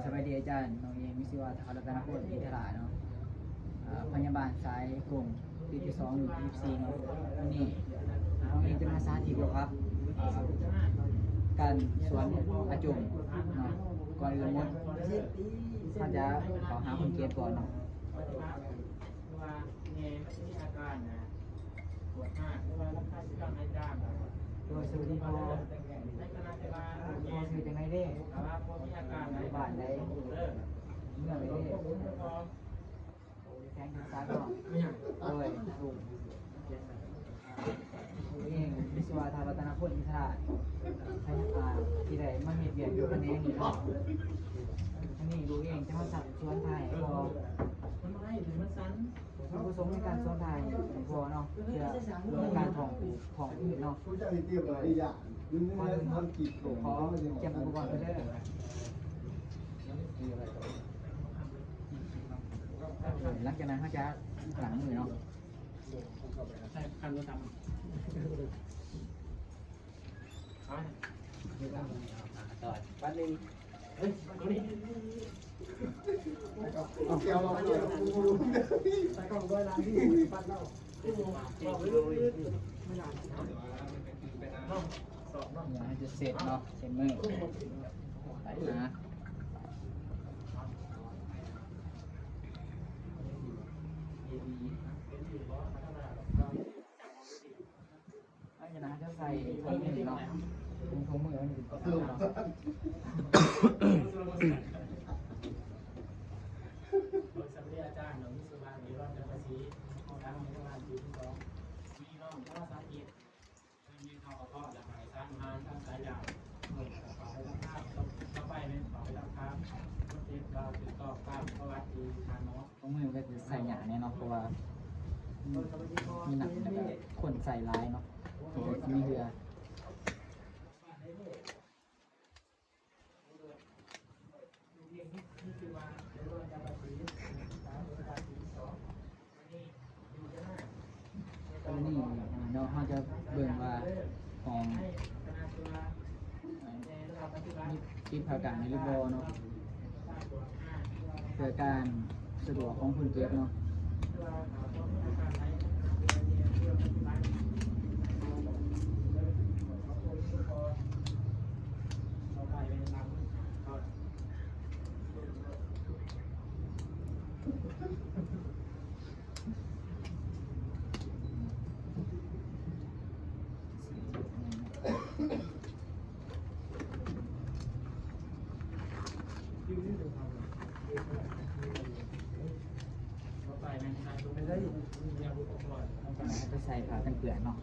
ສະບາຍດີອາຈານ, ນ້ອງເອງມີຊື່ວ່າ ທ້າວ ລັດຕະນະພົນ ອິນທະລາເນາະ, ເອີ ພະຍາບານສາຍກົງ ປີທີສອງ ຢູ່ທີສິບສີ່ເນາະ. ມື້ນີ້ນ້ອງເອງຈະມາສາທິດກ່ຽວກັບ ເອີ ການສວນອາຈົງເນາະ. ກ່ອນອື່ນໝົດ ເຮົາຈະເຂົ້າຫາຄົນເຈັບກ່ອນເນາະ. ໂດຍ ສະຫວັດດີພໍ່, ພໍ່ຊື່ຈັ່ງໃດເດ? ຢູ່ບ້ານໃດ? ເມືອງໃດເດ? ແຂວງຈຳປາດະ? ໂດຍ ເອງມີຊື່ວ່າ ທ້າວ ລັດຕະນະພົນ ອິນທະລາ ພະຍາບານທີ່ໄດ້ມາເຮັດວຽກຢູ່ຂະແໜງນີ້ເນາະ. ອັນນີ້ລູກເອງຈະມາສວນຖ່າຍໃຫ້ພໍ່. ຈຸດປະສົງໃນການສວນຖ່າຍໃຫ້ພໍ່ເນາະ ເພື່ອລົດອາການທ້ອງ ທ້ອງອືດເນາະ. ກ່ອນອື່ນເຮົາຂໍກຽມອຸປະກອນກ່ອນເດີ. ຫຼັງຈາກນັ້ນເຮົາຈະລ້າງມືເນາະ. ໃສ່ຄັນບໍ່ຕຳ ເອົາ ບັດນີ້ ເອີຍ ເອົານີ້ ຢາໃຫ້ຈະເຊັດເນາະ ເຊັດມື ໄປຫາ ເອົາ ຈະນະ ຈະໃສ່ຖົງມືເນາະ ຖົງມືມັນເປັນປະຈຳເນາະ. ໂດຍສະຫວັດດີອາຈານ ນ້ອງມີຊື່ວ່າ ວິໂຣດ ຈຳປາສີ ຫ້ອງທາງໃນໂຮງງານປີທີສອງ ມີນ້ອງພາສາອັງກິດ ມີເຂົ້າກະເພາະ ແລະ ໄປສານອາຫານທາງສາຍຢາ ເອີ ເຂົ້າໄປທາງທາງ ຕໍ່ໄປແມ່ນເຂົ້າໄປທາງທາງ ເຈັບວ່າຖືກຕ້ອງຕາມປະຫວັດທີ່ທ່ານໝໍ ຂອງມື້ມັນກໍຈະໃສ່ຍາກແດ່ເນາະ ເພາະວ່າ ອືມ ມີໜັກ ແລ້ວກໍຄົນໃສ່ຫຼາຍເນາະ ເພາະວ່າຊິມີເຫື່ອ. ອັນນີ້ເນາະ ເຮົາຈະເບິ່ງວ່າຂອງ ມີປິດຜ້າກັ້ນໃຫ້ຫຼືບໍ່ເນາະ ເພື່ອການສະດວກຂອງຄົນເຈັບເນາະ. ໄປໃສ່ຜ້າກັນເປື້ອນເນາະ.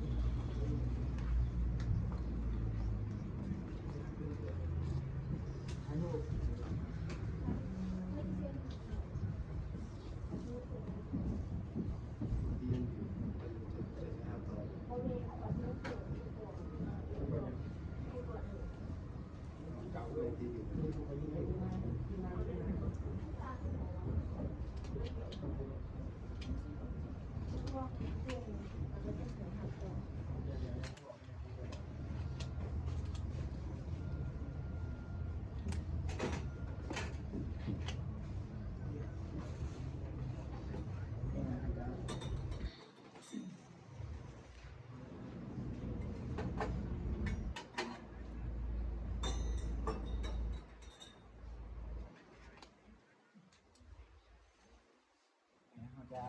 ເຮົາຈະ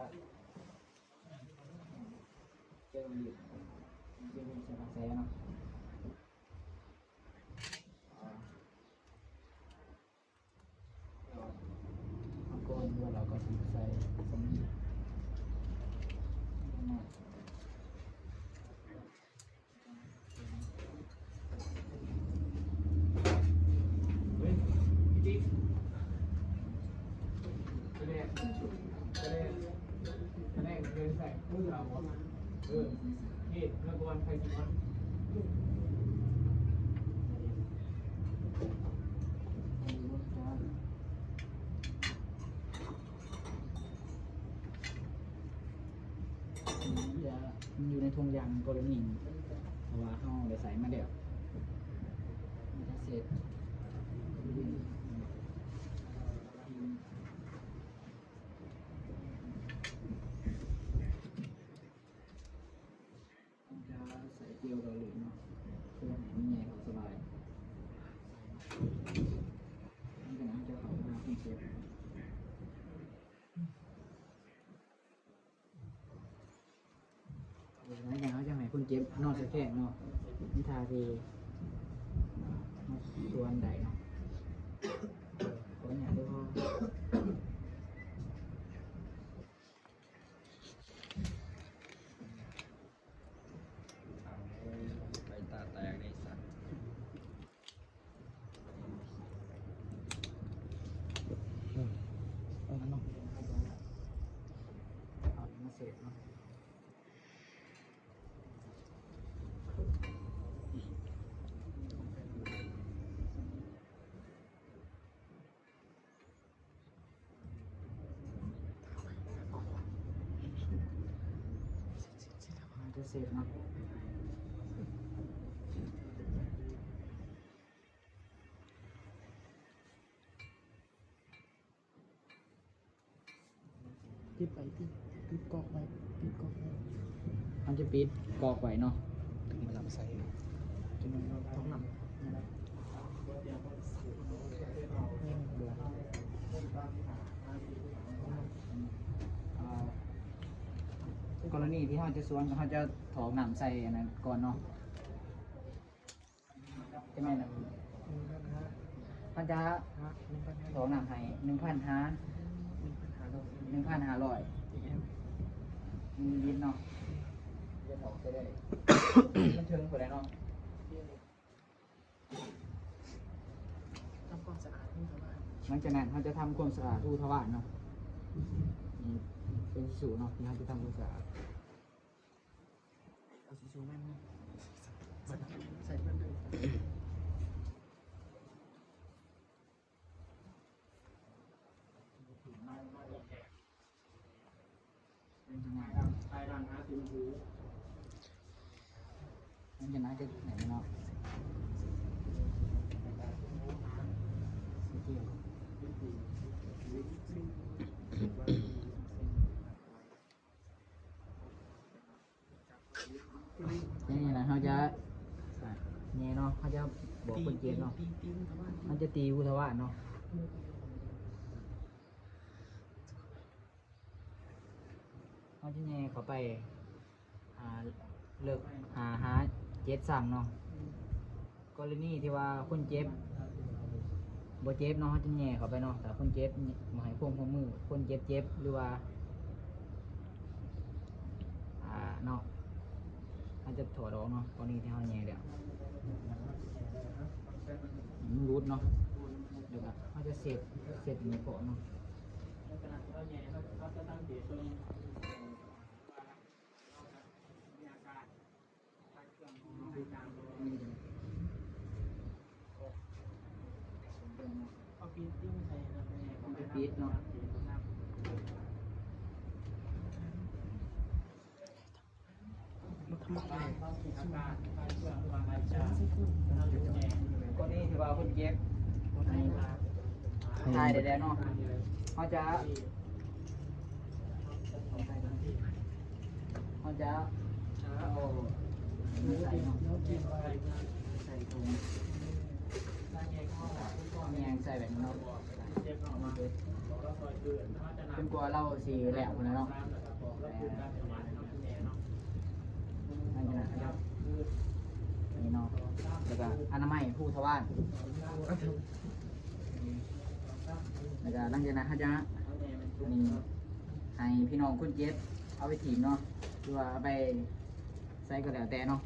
ເຈີລີດ ເຈີລີດໃສ່ກະແສເນາະ. ເຮົາກ່ອນ ແລ້ວເຮົາກໍຊິໃສ່ສຳລີ. ມັນຈະ ມັນຢູ່ໃນຖົງຢາງກໍລະນີ ເພາະວ່າເຮົາໄດ້ໃສ່ມາແລ້ວ ມັນຈະເຊັດ. ຫຼັງຈາກນັ້ນເຮົາຈະເຂົ້າໄປຫາຄົນເຈັບ. ຫຼັງຈາກນັ້ນເຮົາຈະໃຫ້ຄົນເຈັບນອນຕະແຄງເນາະ ໃນທ່າທີ່ ອ່າ ເຮົາສວນໄດ້ເນາະ. ຂໍອະນຸຍາດເດີ. ໄປຕາແຕກເດ້ສັດ. ເອີ ເອົານັ້ນເນາະ ເອົາມາເສບເນາະ. ຈະເສບເນາະ. ປິດໄປ ປິດ ປິດກອກໄວ້ ປິດກອກໄວ້. ເຮົາຈະປິດກອກໄວ້ເນາະ ເອົານ້ຳໃສ່ ຈະມີທ້ອງນ້ຳນີ້ແຫຼະ. ອ່າ ກໍລະນີທີ່ເຮົາຈະສວນ ເຮົາຈະຖອກນ້ຳໃສ່ອັນນັ້ນກ່ອນເນາະ. ຈະແມ່ນ ພັນຫ້າ ພັນຫ້າ ຖອກນ້ຳໃຫ້ ໜຶ່ງພັນຫ້າ ໜຶ່ງພັນຫ້າຮ້ອຍ ໜຶ່ງພັນຫ້າຮ້ອຍ ມິນລີລິດເນາະ. ຈະຖອກໃສ່ໄດ້ ມັນເຖິງພຸ້ນແຫຼະເນາະ. ທຳຄວາມສະອາດຮູທະວານ. ຫຼັງຈາກນັ້ນເຮົາຈະທຳຄວາມສະອາດຮູທະວານເນາະ. ນີ້ເປັນທິຊຊູເນາະ ທີ່ເຮົາຈະທຳຄວາມສະອາດ. ເອົາທິຊຊູມາ ໃສ່ເບິ່ງເດີ. ນີ້ນະ ເຮົາຈະ ອ່າ ແຍ່ເນາະ ເຮົາຈະບອກຄົນເຈັບເນາະ ເຮົາຈະຕີຮູທະວານເນາະ ເຮົາຈະແຍ່ເຂົ້າໄປ ອ່າ ເລິກ ຫ້າ ຫາ ເຈັດ ຊັງເນາະ. ກໍລະນີທີ່ວ່າຄົນເຈັບບໍ່ເຈັບເນາະ ເຮົາຈະແຍ່ເຂົ້າໄປເນາະ. ຖ້າຄົນເຈັບບໍ່ໃຫ້ຄວາມຮ່ວມມື ຄົນເຈັບເຈັບ ຫຼືວ່າ ອ່າ ເນາະ ເຮົາຈະຖອດອອກເນາະ. ກໍລະນີທີ່ເຮົາແຍ່ແລ້ວ ມັນຫຼຸດເນາະ ແລ້ວກໍເຮົາຈະເຊັດ ເຊັດນີ້ເກາະເນາະ. ກໍລະນີທີ່ວ່າຄົນເຈັບ ຖ່າຍໄດ້ແລ້ວເນາະ ເຮົາຈະ ເຮົາຈະເອົາມືໃສ່ເນາະ ໃສ່ຖົງ ແຍງໃສ່ແບບນີ້ເນາະ ຈົນກວ່າລາວຊິແລ້ວພຸ້ນແຫຼະເນາະ. ຫຼັງຈາກນັ້ນເຮົາຈະ ນີ້ເນາະ ແລ້ວກໍອະນາໄມຮູທະວານ. ແລ້ວກໍຫຼັງຈາກນັ້ນເຮົາຈະ ນີ້ ໃຫ້ພີ່ນ້ອງຄົນເຈັບເອົາໄປຖິ້ມເນາະ ຫຼືວ່າເອົາໄປໃສກໍແລ້ວແຕ່ເນາະ.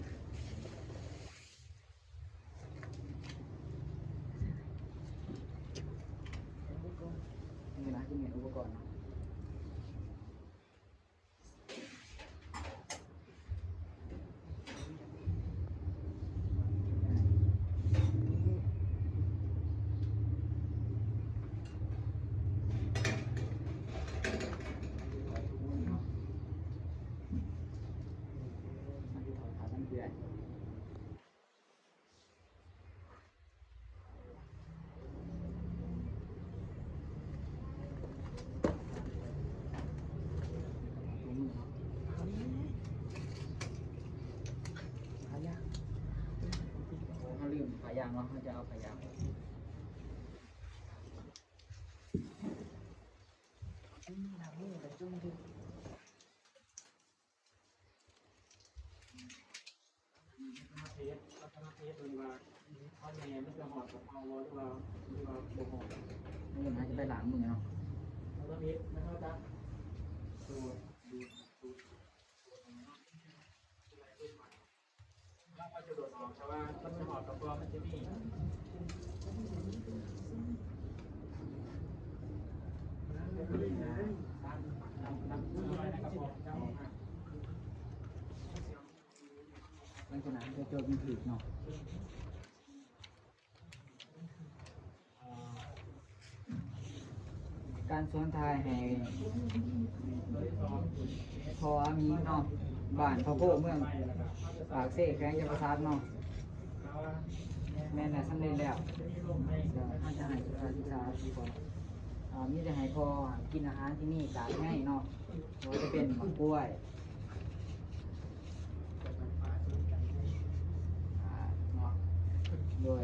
ນີ້ນະ ຈະມີອຸປະກອນເນາະ. ເຮົາລືມຜ້າຢາງເນາະ ເຮົາຈະເອົາຜ້າຢາງ. ເຮັດເບິ່ງວ່າ ເຮົາແນ່ມັນຈະຮອດກັບເຮົາບໍ່ ຫຼືວ່າ ຫຼືວ່າບໍ່ຮອດ. ມື້ອື່ນເຮົາຈະໄປລ້າງມືເນາະ. ເຮົາຕ້ອງເຮັດ ແລ້ວເຮົາຈະສູດ ດູດ ສູດ ສູດເນາະ. ເຮົາກໍຈະດູດອອກ ແຕ່ວ່າມັນຈະຮອດກັບບໍ່ ມັນຈະມີ ນ້ຳ ນ້ຳ ນ້ຳ ນ້ຳ ນ້ຳ ນ້ຳ ນ້ຳ ນ້ຳ ນ້ຳ ນ້ຳ ລັກສະນະຈະຈົດມັນຖືກເນາະ. ການສວນຖ່າຍໃຫ້ພໍ່ອາມີເນາະ ບ້ານພະໂພ ເມືອງປາກເຊ ແຂວງຈຳປາສັກເນາະ. ແມ່ນແລ້ວ ສຳເລັດແລ້ວ. ເຮົາຈະໃຫ້ສຸກາ ສຸກາ ມີແຕ່ໃຫ້ພໍ່ກິນອາຫານທີ່ມີກາກໃຍເນາະ. ບໍ່ວ່າຈະເປັນໝາກກ້ວຍ ອ່າ ເນາະ ໂດຍ